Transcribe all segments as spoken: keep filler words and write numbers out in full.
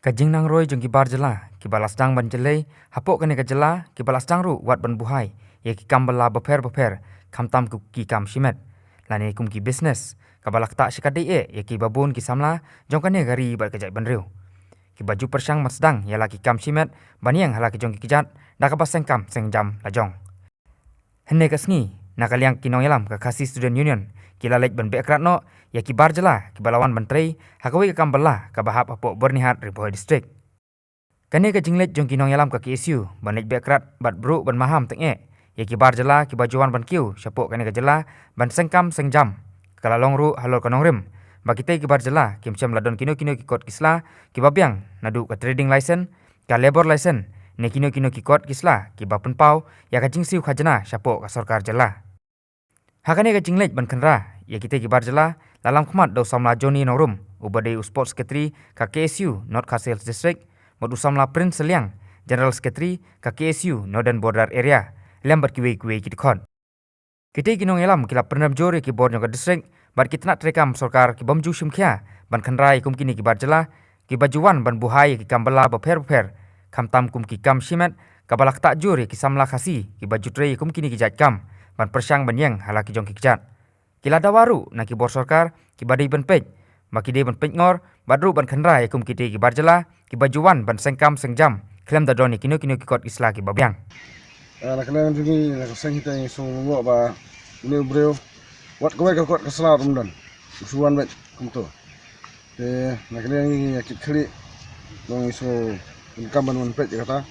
Ka jingnang roi jong ki bar jylla kiba la sdang ban jyllei hapoh kane ka jylla, kiba la sdang ruh wat ban buhai ïa ki kam bylla bapher bapher, khamtam kum ki kam shimet lane kum ki business, kaba la ktah shikatdei eh ïa kiba bun ki samla jong kane ka ri bad ka jaitbynriew, kiba ju pyrshang ban sdang ïa la ki kam shimet ban ïeng ha la ki jong ki kjat da kaba seng kam seng jam la jong. Hynne ka sngi, na ka liang ki nongïalam ka Khasi Student Union ki la leit ban beh krad noh ïa ki bar jylla kiba la wan ban trei ha kawei ka kam bylla kaba hap hapoh Byrnihat, Ri Bhoi District. Kane ka jingleit jong ki nongïalam ka K S U ban leit beh krad bad bru ban maham teng eh ïa ki bar jylla kiba ju wan ban kiew shapoh kane ka jylla ban seng kam seng jam, ka la long ruh halor ka nongrim ba kitei ki bar jylla kim shym la don kino kino ki kot ki sla kiba biang, naduh ka trading license, ka labour license ne kino kino ki kot ki sla kiba pynpaw ïa ka jingsiew khajna shapoh ka sorkar jylla. Ha kane ka jingleit ban kynra ïa kitei ki bar jylla, la lam khmat da u samla Johnny Nongrum, uba dei u Sports Secretary ka K S U North Khasi Hills District, bad u samla Prince Sylliang, General Secretary ka K S U Northern Border Area, lem bad kiwei kiwei ki dkhot. Kitei ki nongïalam ki la pynrem jur ïa ki bor jong ka district bad ki tnat treikam sorkar ki bym ju shim khia ban kynra ïa kum kine ki bar jylla kiba ju wan ban buhai ïa ki kam bylla bapher bapher, khamtam kum ki kam shimet, kaba la ktah jur ïa ki samla Khasi kiba ju trei ïa kum kine ki jait kam ban pyrshang ban ïeng ha la ki jong ki kjat. Ki la dawa ruh na ki bor sorkar kiba dei ban peit, ba ki dei ban peit ngor bad ruh ban kynra ïa kum kitei ki bar jylla kiba ju wan ban seng kam seng jam khlem da don ïa kino kino ki kot ki sla kiba biang. Eh, na ka liang jong ngi, na ka seng kita ngi sngewnguh ba une u briew wat kawei ka kot ka sla ruh um don. U shu wan beit kumto. Te na ka liang ngi ïa kit khlieh, ngi sngew pyndonkam ban wan peit ïa kata.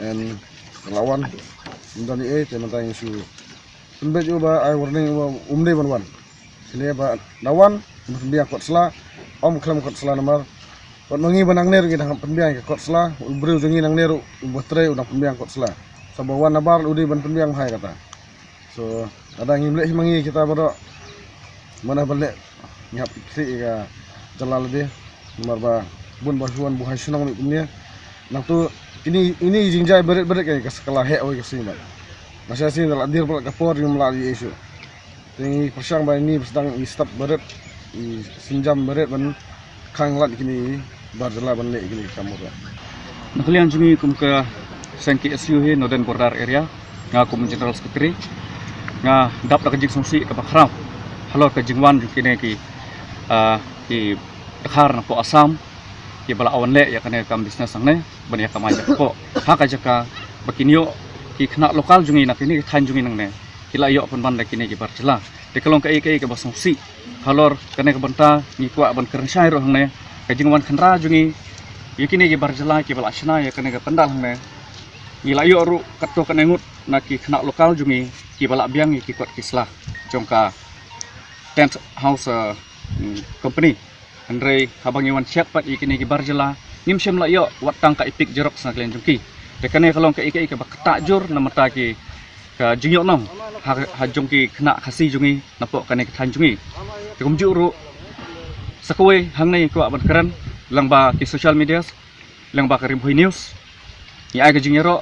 Em, ka la wan, um don ei ei, te mynta ngi shu pynbeit ïa u ba ai warning ba um dei ban wan. Kine ba na wan, um pynbiang kot sla, um khlem kot sla namar wat ma ngi ba nangne ruh ngi dang pynbiang ïa ka kot sla, u briew jong ngi nangne ruh uba trei u dang pynbiang kot sla. Sa ba wan nabar u dei ban pynbiang bha ïa kata. So, lada ngim leh hi ma ngi kita baroh, mano ban leh, ngi hap kit khlieh ïa ka jylla lade. Namar ba bun ba shu wan buhai shnong mih kumne. Nangtu kine, ine i jingjia barit barit ka, ka la heh wei ka sngi bad. Nasa sngi da la dier palat ka por, ngim lah ïa shuh. Te ngi pyrshang ba ine ba sdang i step barit, i sienjam barit ban khang lad kine i bar jylla ban leh kine i kam barit. Na ka liang jong ngi kum ka seng K S U hi Northern Border Area, nga kum General Secretary, nga dap da ka jingsngewsih kaba khraw halor ka jingwan jong kine ki, ah, ki dkhar napoh Assam, kiba la wan leh ïa kane ka kam business hangne ban ïa kamai jaka poh. Ha ka jaka ba kin ïoh ki khynnah local jong ngi na kine ki thaiñ jong ngi nangne ki la ïoh pynban da kine ki bar jylla. Te ka long kaei kaei kaba sngewsih. Halor kane ka bynta ngi kwah ban kren shai ruh hangne, ka jingwan khynra jong ngi ïa kine ki bar jylla kiba la shna ïa kane ka pandal hangne. Ngi la ïoh ruh katto katne ngut na ki khynnah local jong ngi kiba la biang ïa ki kot ki sla jong ka Tent House, uh, Company. Hynrei haba ngi wan check pat ïa kine ki bar jylla, ngim shym la ïoh wat tang ka EPIC xerox na ka liang jong ki. Te kane ka long kaei kaei kaba ktah jur na ka bynta ki ka jingïohnong ha, ha jong ki khynnah Khasi jong ngi napoh kane ka thaiñ jong ngi. Te kumjuh ruh, sa kawei hangne ngi kwah ban kren lyngba ki social medias, lyngba ka Ri Bhoi News, ngi ai ka jingïaroh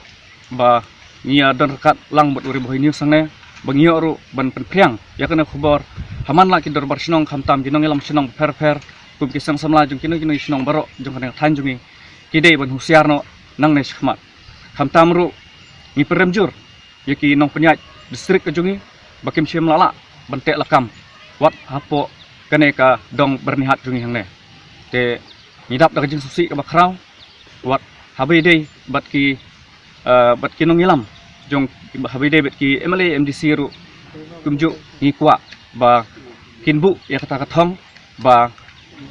ba ngi ïa don ryngkat lang bad u Ri Bhoi News hangne ba ngi ïoh ruh ban pynphriang ïa kane ka khubor ha man la ki dorbar shnong, khamtam ki nongïalam shnong bapher bapher, kum ki seng samla jong kino kino ki shnong baroh jong kane ka thaiñ jong ngi, ki dei ban husiar noh nangne shakhmat. Khamtam ruh ngi pynrem jur ïa ki nongpynïaid district ka jong ngi ba kim shym la lah ban teh lakam wat hapoh kane ka dong Byrnihat jong ngi hangne. Te ngi dap da ka jingsngewsih kaba khraw wat haba ïadei bad ki, eh, bad ki nongïalam jong, haba ïadei bad ki M L A, M D C ruh kumjuh ngi kwah ba kin buh ïa kata ka thong ba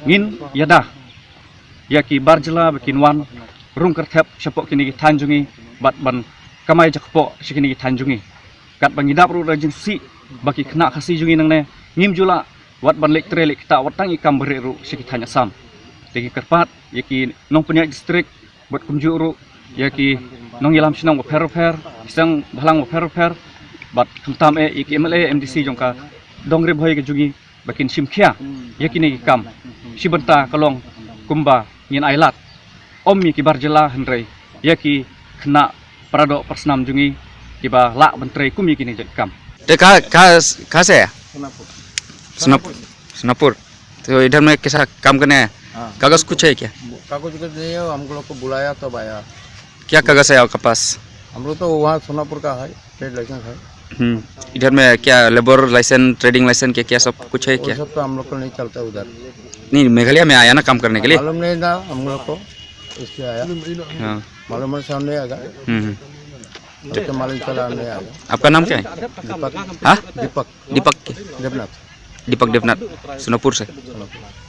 ngin ïada ïa ki bar jylla ba kin wan rung kyrthep shapoh kine ki thaiñ jong ngi bad ban kamai jaka poh sha kine ki thaiñ jong ngi. Katba ngi dap ruh da jingsngewsih ba ki khynnah Khasi jong ngi nangne ngim ju lah wat ban leit trei leit ktah wat tang ïa ki kam barieh ruh sha ki thaiñ Assam. Te ngi kyrpad ïa ki nongpynïaid district bad kumjuh ruh ïa ki nongïalam shnong bapher bapher, ki seng bhalang bapher bapher, bad khamtam eh ïa ki M L A, M D C jong ka dong Ri Bhoi ka jong ngi ba kin shim khia ïa kine ki kam. Shi bynta ka long kumba ngin ai lad, ym ïa ki bar jylla hynrei ïa ki khynnah paradoh parasnam jong ngi kiba lah ban trei kum ïa kine ki jait kam. Te ka, ka, ka se? Snap-, Snapur. To idhar mein kaisa kam karne? हाँ। कागज कुछ है क्या? कागज कुछ नहीं है, हम लोग को बुलाया तब आया। क्या कागज है आपके पास? हम लोग तो वहाँ सोनापुर का है, ट्रेड लाइसेंस है। हम्म। इधर में क्या लेबर लाइसेंस, ट्रेडिंग लाइसेंस, क्या क्या सब कुछ है वो क्या? सब तो हम लोग को नहीं चलता उधर। नहीं, मेघालय में आया ना काम करने के लिए। मालूम नहीं ना हम लोग को, इसलिए आया। हाँ। मालूम है सामने आएगा। हम्म, हम्म। जब तो मालूम चला नहीं आएगा। आपका नाम क्या है? दीपक। हाँ? दीपक। दीपक के? देवनाथ। दीपक देवनाथ, सोनापुर से। सोनापुर।